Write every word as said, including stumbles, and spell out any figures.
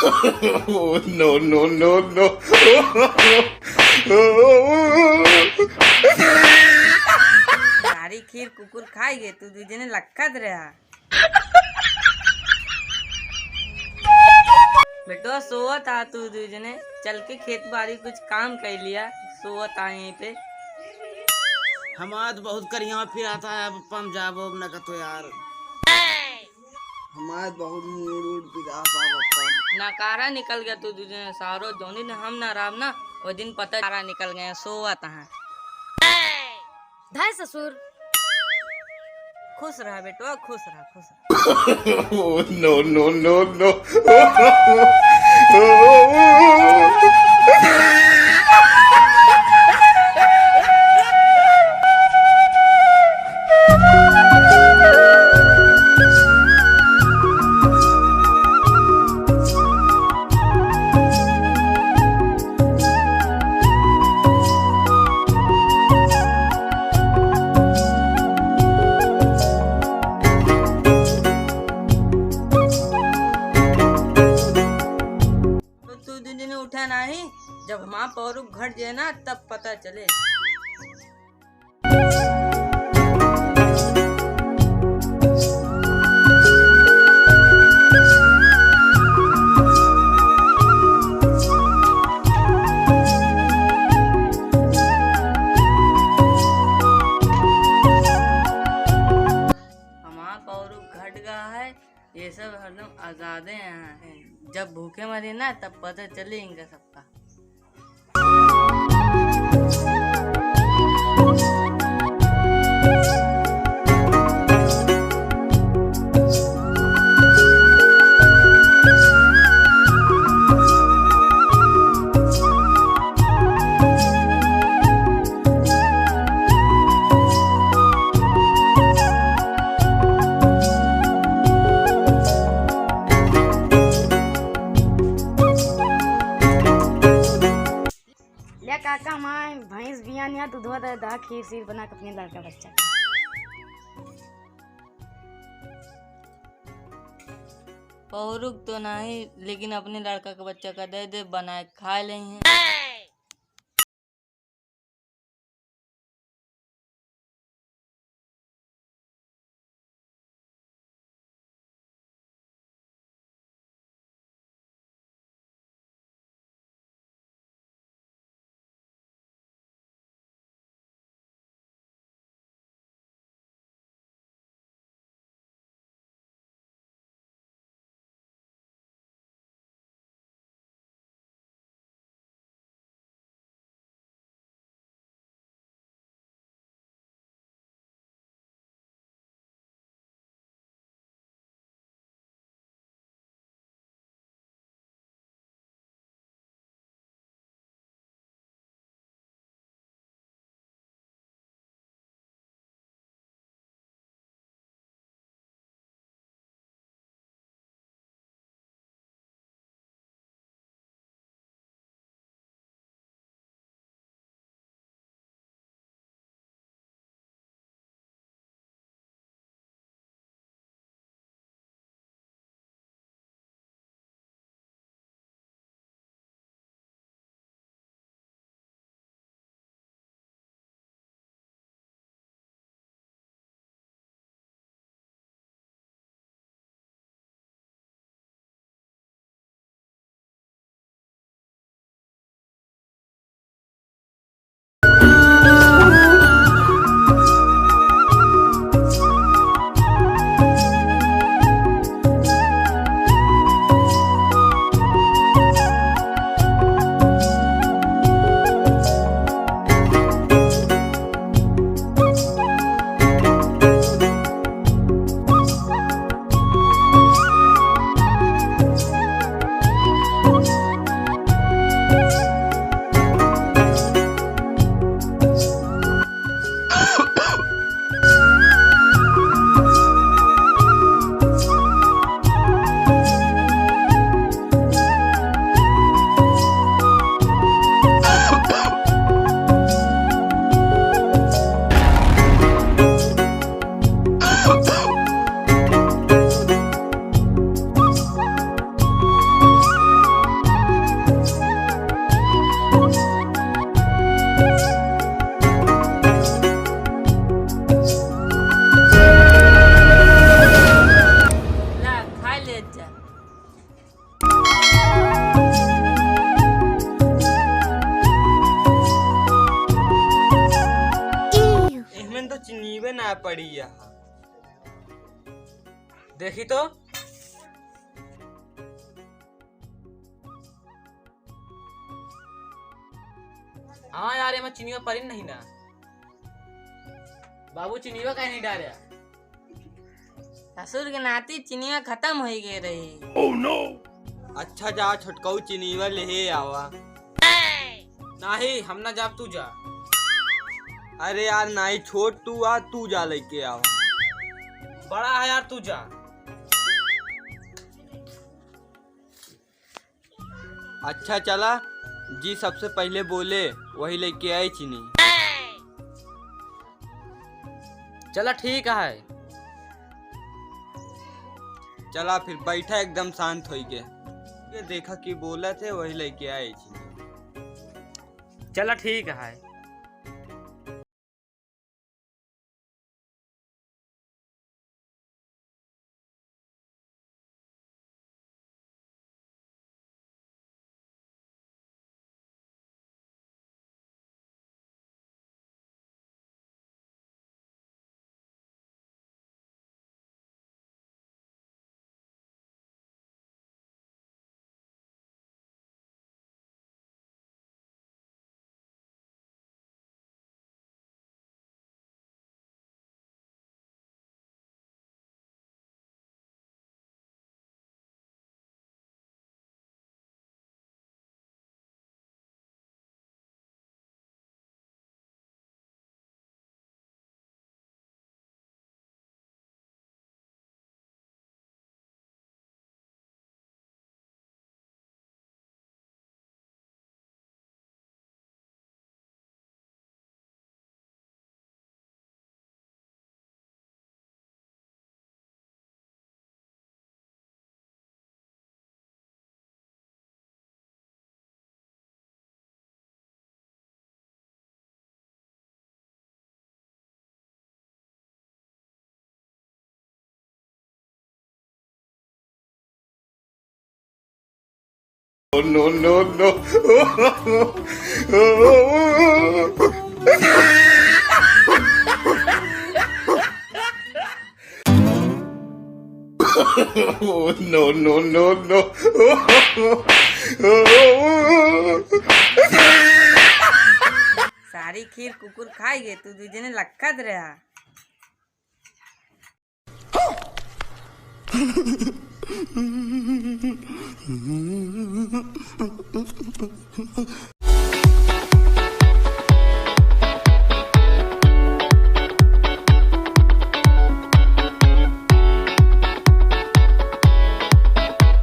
Oh, no, no, no, no। सारी खीर कुकुर खाई गए, तू दुइ जने लक्कत रहा। बेटवा सोवत आ, तू दुइ जने चल के खेत बारी कुछ काम कर लिया, सोवत आ यहीं पे। हमार तो बहुत करिया फिरात है, अब हम जाबो न कतो यार। हमार बहुत मूड उड पिरात बा पप्पा। नकारा निकल गया तू दुइ जने सारो, जौन दिन हम ना रहब ना, वो दिन पता नकारा निकल गए, सोवत हैं। धाय ससुर। खुश रहा बेटवा, खुश रहा, खुश रहा। Oh, no, no, no, no। तो तू दुइ जने उठा नाही, जब हमार पौरुख घट जाए ना, तब पता चले। हमार पौरुख घट गया है, ये सब हरदम आजादे हैं। जब भूखे मरे ना, तब पता चले इनका सबका। ले काका, माँ भैंस बियान या दूधवा दे दा, खीर सीर बना के अपने लड़का बच्चा का। पौरुख तो नहीं, लेकिन अपने लड़का के बच्चा का दे दे, बनाए खा ले हैं। पे ना पड़ी यहाँ। देखी तो। हाँ यार, एमा चिनिया परिन नहीं ना। बाबू, चिनिया काहे नहीं डारे? ससुर के नाती चिनिया खतम होई गए रही। अच्छा जा छोटकऊ, चिनिया लेहे आवा। नाही, हम ना जाब, तू जा। अरे यार नाही, छोट तू आ, तू जा लेके आवा। बड़ा है यार, तू जा। अच्छा चला, जी सबसे पहिले बोले, वही लेके आए चीनी। चला ठीक है। चला फिर बैठा एकदम शांत होई के। ये देखा कि बोलत है, वही लेके आए चीनी। चला ठीक है। No, no, no। No, no, no, no। सारी खीर कुकुर खाई गए, तू दू जने लखत रहा।